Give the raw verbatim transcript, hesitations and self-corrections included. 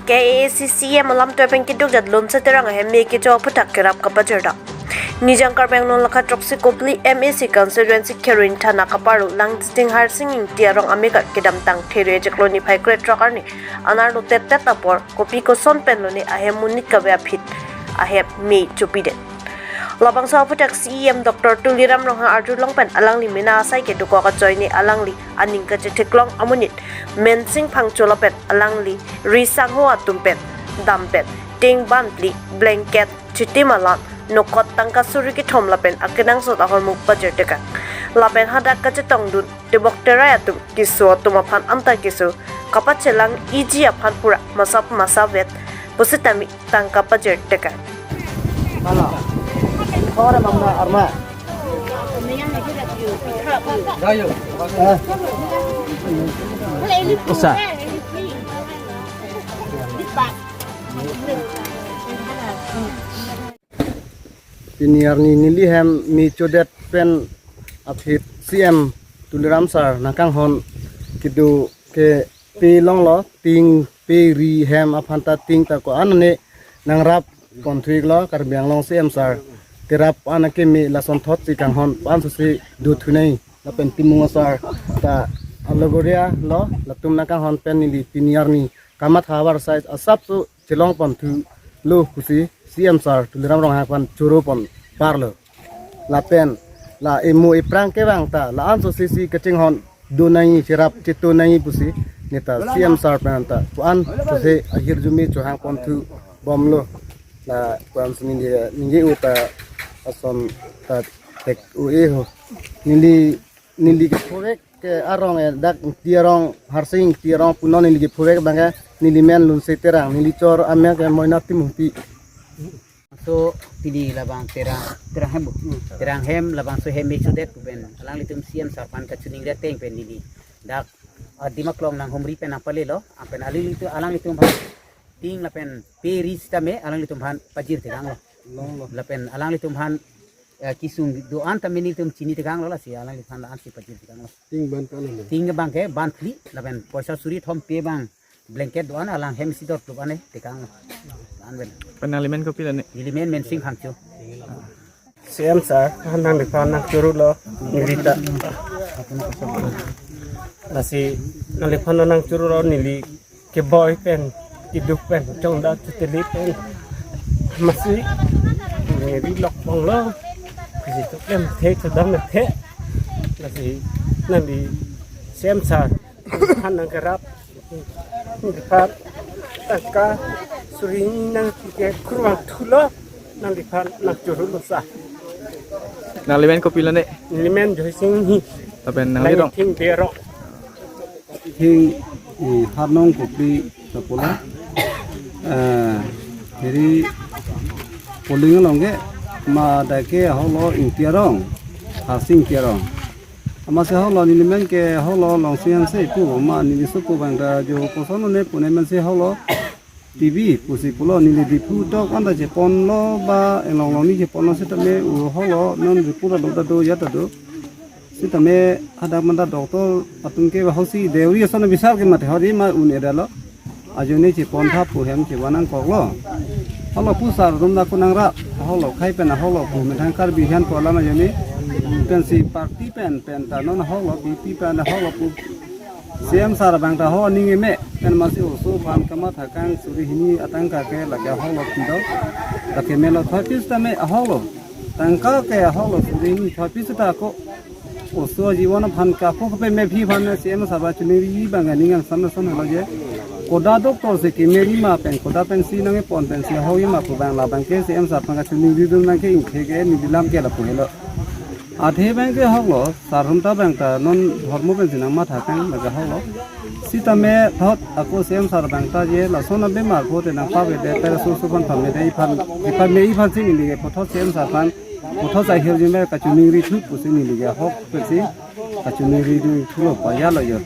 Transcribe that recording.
K A A C C E M alam tepeng kiduk jat Lunse Terang ahem me kecho aphuthak kerap kapajirdak. Nijang Karbi Anglong lakha throksi Kopili M A C constituency Kherin thana kaparlo Langdijing Harsing Ingti arong amekat kedamtang There chiklo niphai krethrok arni anerlo tet tet apor kopi koson penlone ahem monit kave aphi ahem me chopidet. Labangso aphuthak C E M Doctor Tuliram Ronghang arjulong pen alangli mena asai kedokok ajoine alangli aning kachetheklong amonit Mensing Phangcho lapen alangli ri sangho atum pen dampet ting banphli blanket chitim alam nokot tangka suri kethom lapen akenangsot ahormu pajirtekang. Lapen hadak kachetongdun tebok terai atum keso atum aphan anta keso kapachelang iji aphan pura masap masavet pusitame tangka pajirtekang. Halo. Kore mamna arma. Usa. Pini arni neli hem me chodet pen aphi C M Tuliram sir nangkanghon kedo ke pe longlo, ting pe ri hem aphan ta ting ta ko-an ne nangrap konthuiklo Karbi Anglong C M sir. Kerap an akeme lason thot si kanghon pan si do thunei lapen timung asar ta alogoria lo latum nangkanghon pen neli pini arni kamatha avarsai asapso chelong ponthulo pusi C M sir Tuliram Ronghang aphan choro ponparlo. Lapen la emu iprang kevang ta la-anso sisi kachinghon do nangji, cherap cheto nangji pusi neta C M sir pen ta ko-an pusi ahirjume chohang ponthu bomlo. La ko-an si neli ningje uta ason ta tek u-e ho. Neli neli kephovek ke arong e dak Ingti arong, Harsing Ingti arong pu non neli kephovek abang ke neli men Lunse Terang, neli chor amek ke Moina Timungpi. So pini labang Terang, Terang hem bu. Terang hem labangso hem me chodet pu pen alanglitum C M sir aphan kachiningri ateng pen neli dak, ah, Dimaklong nanghumri pen nangpalelo, ah, pen alanglitum, alanglitum aphan ting lapen pe ri sitame alanglitum aphan pajirtekanglo. Longlo. Lapen alanglitum aphan, eh, kesung do-an tame nelitum chinitekanglo, lasi alanglitum aphan la-an si pajirtekanglo. Ting ban kan lo. Ting abang ke banphli lapen poisa suri thom pe abang blanket do-an alang hem si dor klup ane tekanglo. La-an pen. Pen nanglimen kopilo ne? Nelimen Mensing Phangcho. C M sir, nangliphan nangchorolo, neli ta. Lasi nangliphan nangchorolo, neli keboi pen, keduk pen, chongda chuteli pen. Masi, neli lok bonglo, kisi tu klem the, chudam the. Lasi, nangli C M sir, han nangkerap, nangkerap, tangka suri nangkekurvangthulo, nangliphan nangchorolo sa. Nanglimen kopilo ne? Nelimen Joysing Inghi. Lapen nangli rong? Thing Terong. Thing, eh, Harnong Kopili ta pulo. Eh, hiri polling along ke ma dak ke holo Ingti arong, Harsing Ingti arong. Amatsi holo nelimen ke holo Longsing Hanse pu, ma neli sopo abang ta jo kosonlone pu ne amatsi holo T B pusi pulo, neli Diphu tok anta cheponlo ba Anglong along ni cheponlo sitame u holo non Diphu ta do ta do ya ta do. Sitame hadak manta doctor atum ke ba hosi Deuri ason bisar ke mate hori ma un-edetlo. Ajoine chepon tha pu hem chevan nangkoklo. Holo pu sar rum na kunang ra. Holo khai pen holo pu methang Karbi hian pu alam ajoine. Pensi party pen pen ta non holo B P pen holo pu C M sir abang ta ho ning eme pen masi oso aphan kamathakang suri hini atangka ke lake holo pido. Lake melo thoi pis tame holo. Tangka ke holo suri hini thoi pis ta ko oso ajivan aphan ka ko pe me phi aphan C M sir aphan chiningri abang ning angsam ason holo je. Koda doctor si kemeri ma pen koda pensi nangkepon pensi hoi ma pu abang labang ke C M sir aphan kachiningri dun nangke ingkhe ke neli lam ke lapu helo. Athe abang ke holo, sar atum ta abang ta non dhormo pensi nangmathakang laga holo. Sitame thot ako C M sir abang ta je lason abemar pute nangpavedet, tere susu aphan pamede iphan, iphan me iphan si neli ke puthot C M sir aphan, puthot sai hel jime kachiningri thu pusi neli ke ahok pensi kachiningri dun thulo pa ya lo yo.